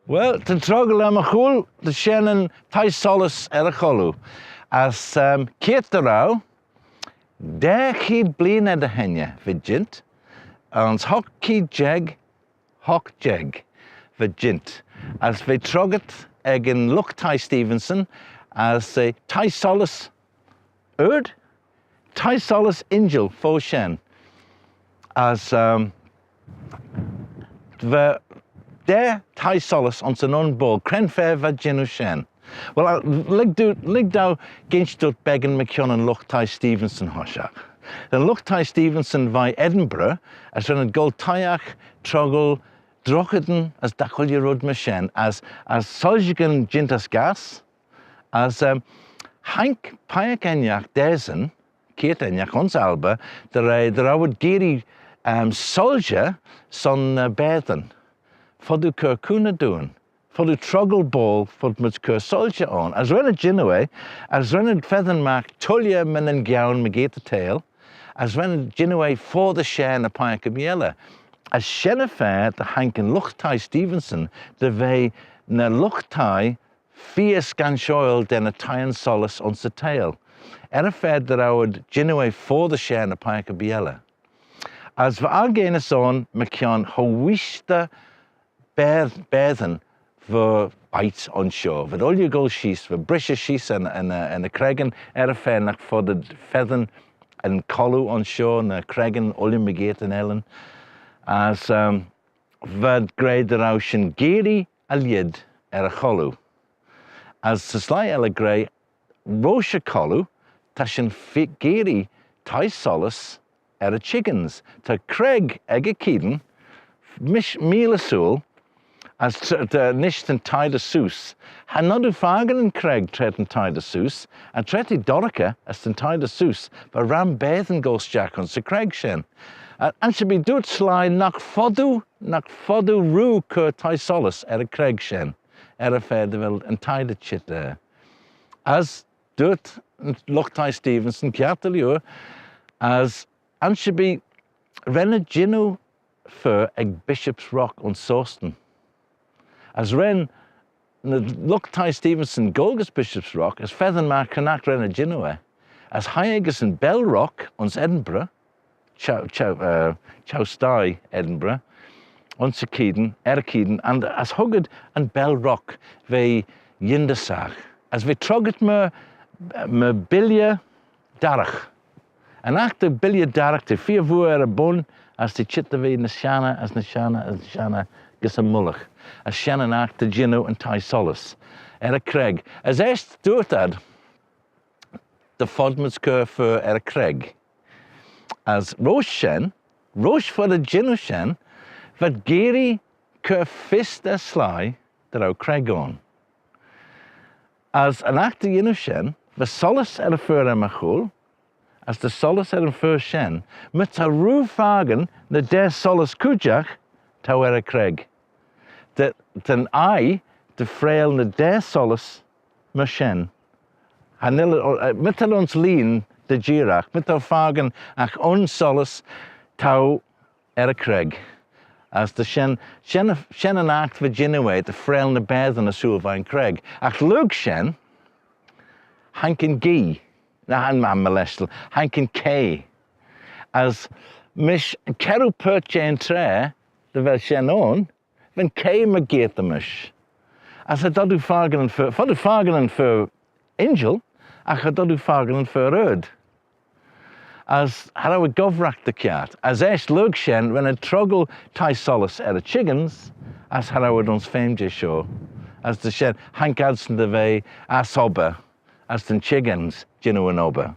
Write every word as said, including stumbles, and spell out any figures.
Well, ta'n troggal er my chooyl, ta shen yn Thie Sollys er y Cholloo. As, um, keayrt dy row, daa cheead bleeaney dy henney v'eh jeant, ayns hoght keead jeig, hoght jeig v'eh jeant. As v'eh troggit ec yn lught-thie Stevenson, as eh, Thie Sollys ard, Thie Sollys Injil fo shen. As, um, va daa thie sollys ayns yn un boayl. Cre'n fa va jannoo shen? Well, uh, lhig dou, lhig dou ginsh dhyt beggan mychione yn lught-thie Stevenson hoshiaght. Yn lught-thie Stevenson veih Edinburgh, as ren ad goll toshiaght, troggal, drogheddin as dy chooilley red myr shen, as, as soilshaghyn jeant as gass, as, um, haink peiagh ennagh dasyn, keayrt ennagh ayns Alba, dy re, dy row ad geearree, um, soilshey son, uh, baatyn. Foddee cur cooney dooin, foddee troggal boayl, foddee mayd cur soilshey ayn. As ren ad jannoo eh, as ren ad feddyn magh tooilley mychione mygeayrt y theihll, as ren ad jannoo eh foddey share ny peiagh erbee elley. As shen y fa dy haink yn lught-thie Stevenson dy ve ny lught-thie feer scanshoil da ny thieyn sollys ayns y theihll. Er y fa dy row ad jannoo eh foddey share ny peiagh erbee elley. As va argane ayns shen mychione cho wheeshtey baa-, baatyn va baiht ayns shoh. V'ad ooilley goll sheese, va brishey sheese er ny, er ny, er ny creggyn, er y fa nagh foddid feddyn yn Cholloo ayns shoh, ny creggyn ooilley mygeayrt yn ellan. As, um, v'ad gra dy row shin geearree y lheid er y Cholloo. As ta sleih elley gra, roish y Cholloo, ta shin fo-, geearree thie sollys er y chickens. Ta creg ec y cheayn, mish meeal ersooyl, as tr-, ta, nish ta'n thie dy seose. Cha nod oo fakin yn creg tra ta'n thie dy seose, as tra t'eh dorraghey as ta'n thie dy seose, va ram baatyn goll stiagh ayns y creg shen. A, ansherbee dooyrt sleih nagh foddee, nagh foddee rieau cur thie sollys er y creg shen, er y fa dy vel yn thie dy çheet er. As dooyrt lught-thie Stevenson kiart dy liooar, as ansherbee ren ad jannoo fer ec Bishop's Rock ayns Sostyn. As ren ny lught-thie Stevenson goll gys Bishop's Rock, as feddyn magh cre'n aght ren ad jannoo eh, as hie eh gys yn Bell Rock ayns Edinburgh, çheu, çheu, eh, çheu-sthie Edinburgh, ayns y cheayn, er y cheayn, and as hug ad yn Bell Rock, v'eh yindyssagh. As v'eh troggit myr, myr billey darragh. Yn aght dy billey darragh, t'eh feer vooar er y bun, as t'eh çheet dy ve ny shanney, as ny shanney, as ny shanney, gys y mullagh. As shen yn aght dy jannoo yn thie sollys er y creg. As eisht dooyrt ad, dy fodmayd cur fer er y creg. As roish shen, roish v'ad jannoo shen, v'ad geearree cur fys da sleih dy row creg ayn. As yn aght dy yannoo shen, va sollys er y fer er my chooyl, as ta sollys er yn fer shen, my ta rieau fakin ny daa sollys cooidjagh t'ou er y creg. Dy, ta'n aigh dy freayll ny daa sollys myr shen. Cha nel, eh, my t'ou ayns lieen dy jeeragh, my t'ou fakin agh un sollys t'ou er y creg. As ta shen, shen, shen yn aght va jannoo eh, dy freayll ny baatyn ersooyl veih'n creg. Agh lurg shen, haink yn gee, na, cha nel, my lesh, haink yn kay. As mish kerroo paart jeh'n traa dy vel shen ayn, va'n kay mygeayrt-y-mysh. As cha dod oo fakin yn fer, foddee fakin yn fer injil, agh cha dod oo fakin yn fer ard. As cha row eh gobbragh dy kiart. As eisht lurg shen ren ad troggal thie sollys er y chickens, as cha row ad ayns feme jeh shoh. As ta shen, haink adsyn dy ve ass obbyr, as ta'n chickens jannoo yn obbyr.